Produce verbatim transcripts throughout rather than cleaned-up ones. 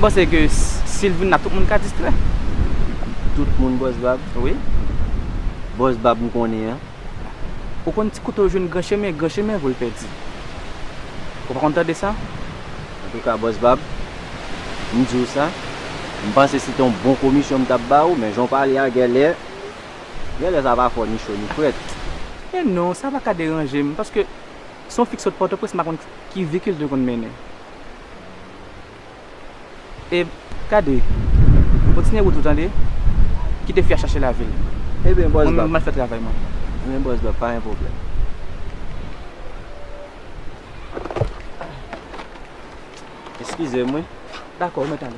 Panse ke s- si l vin la, tout moun ka distrè. Tout moun Bòs Bab? Wi. Bòs Bab m konnen an. Ou konn ti kouto jwenn gran chemen, gran chemen pou l pèdi. Ou pa konn tande sa? Antouka Bòs Bab, m di w sa, m panse se te yon bon komisyon m t ap ba ou, men jan w pale a gèlè, gèlè sa pa fò ni cho ni frèt. E non, sa pa ka deranje m, paske se yon fi k sot Pòtoprens, m pa konn ki vi ke l te konn mennen. E, gade, kontinye wout ou tande, kite fi a chache lavi l. Ebyen Bòs Mwen Bab, menm m al fè travay mwen. ebyen Bòs Bab, pa gen pwoblèm. Eskize m wi. Dakò, ou mèt ale.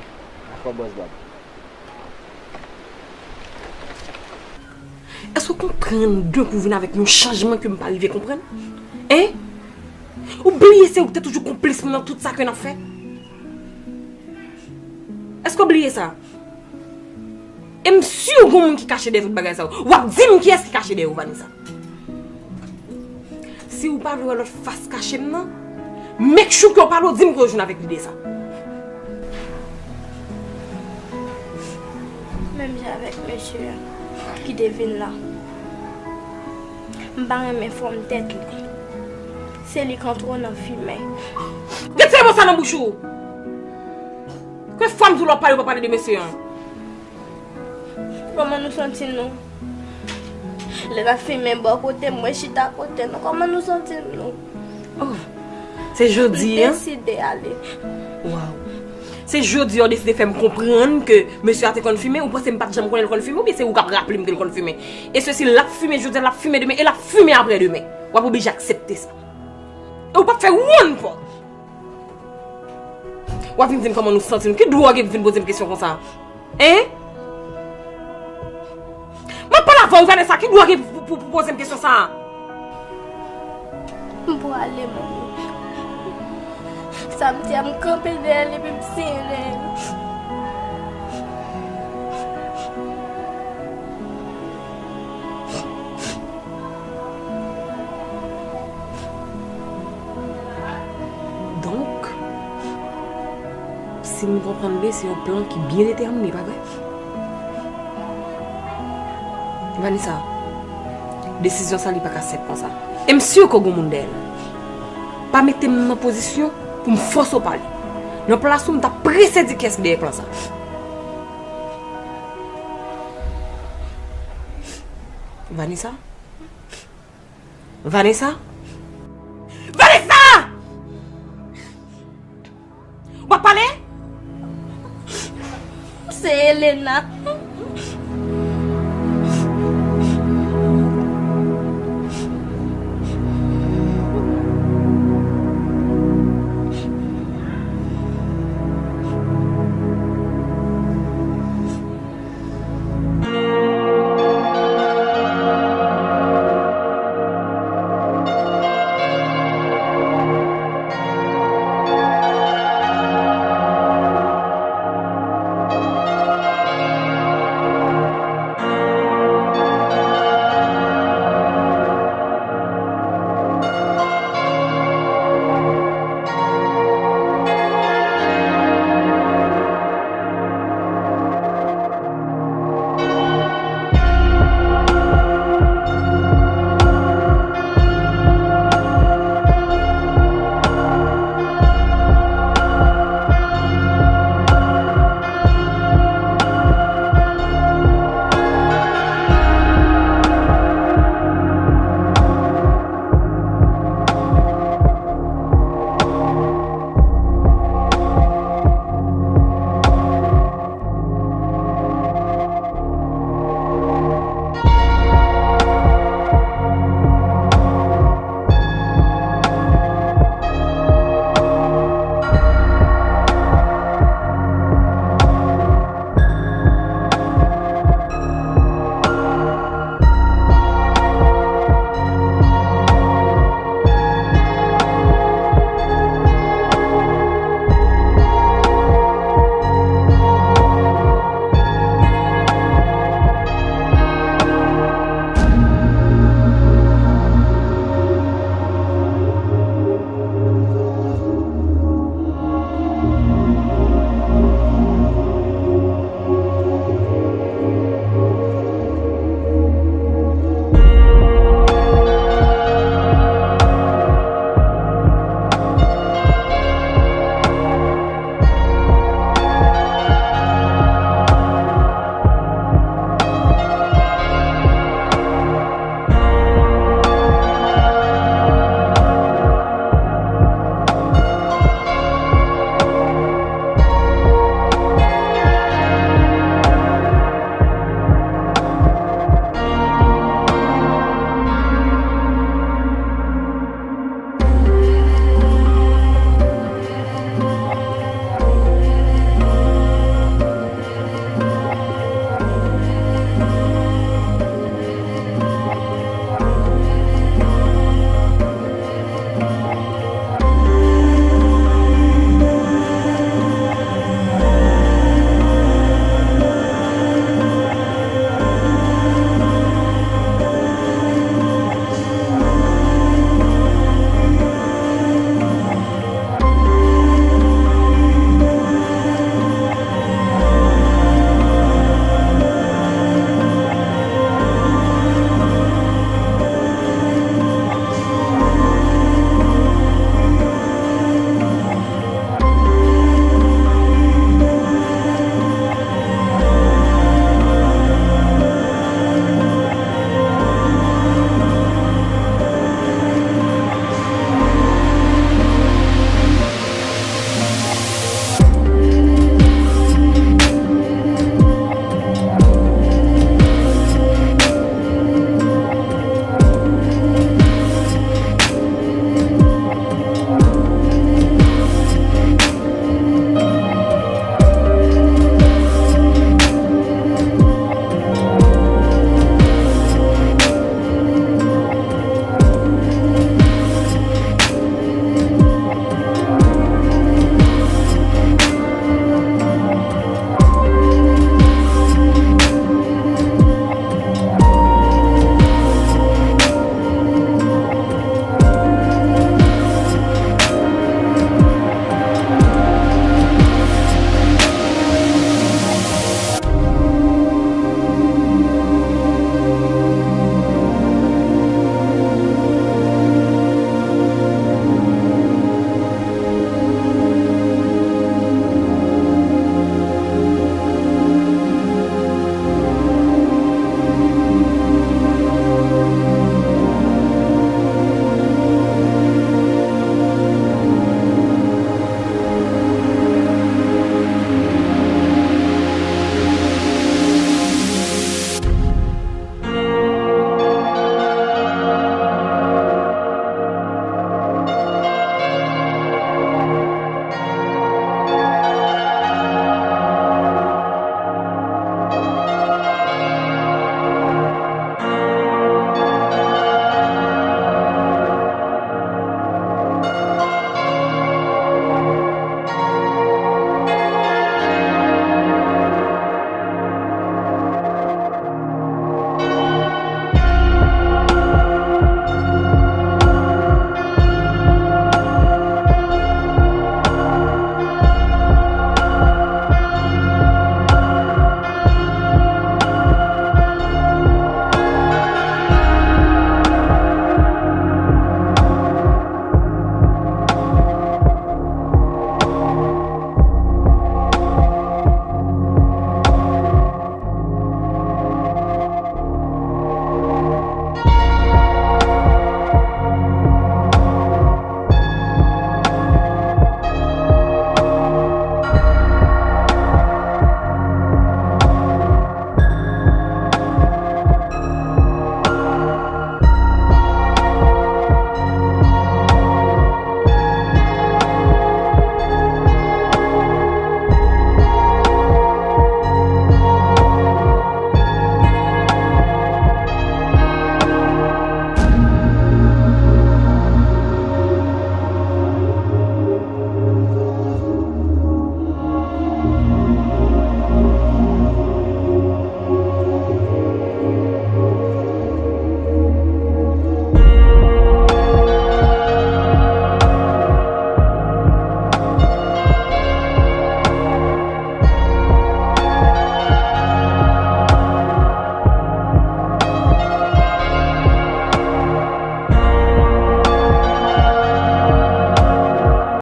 Dakò Bòs Bab. Èske w konprann de kou vin avèk yon chanjman ke m pa rive konprann? Hein? Ou bliye se ou ki te toujou konplis mwen nan tout sa ke n ap fè? Èske w bliye sa? E m si w gon moun ki kache dèyè tout bagay sa yo. W ap di m kiyès ki kache dèyè w, Vanessa. Si w pa vle wè lòt fas kache m nan, make sure ke w pale w di m ke w jwenn avèk lide sa. Menm jan avèk mesye a ki te vin la. M pa renmen fòm tèt li. Se li k antre w nan fimen. Retire mo sa nan bouch ou! Ke fwa m di w lè w pale, w pa pale de mesye an? Kòman nou santi nou? Lè n ap fimen bò kote m, mwen chita kote nou, kòman nou santi nou? Oh, se jodi M an? Deside ale. Waw. Se jodi an w deside fè m konprann ke mesye a te konn fimen, ou panse m pa t janm konnen l konn fimen, oubyen se ou k ap raple m ke l konn fimen? E sesi, l ap fimen jodi an, l ap fimen demen, e l ap fimen aprè demen. W ap oblije aksepte sa. E ou p ap fè wonn pòt. W ap vin di m kòman nou santi nou. Ki dwa w gen pou vin poze m kesyon konsa? Hein? M ap pale avè w, Vanessa, ki dwa w gen pou, pou, pou poze m kesyon sa a? M pwale, manmi. Sa m di a, m kanpe dèyè l epi m siyen dèyè l. Donk, si m konprann byen, se yon plan ki byen detèmine, pa vre? Vanessa, desizyon sa li pa ka senp konsa. E m si ke w gon moun dèyè l. Pa mete m nan pozisyon pou m fòse w pale. Nan plas ou, m t ap prese di kiyès ki dèyè plan sa. Vanessa? Vanessa? Vanessa! W ap pale? Se Elena.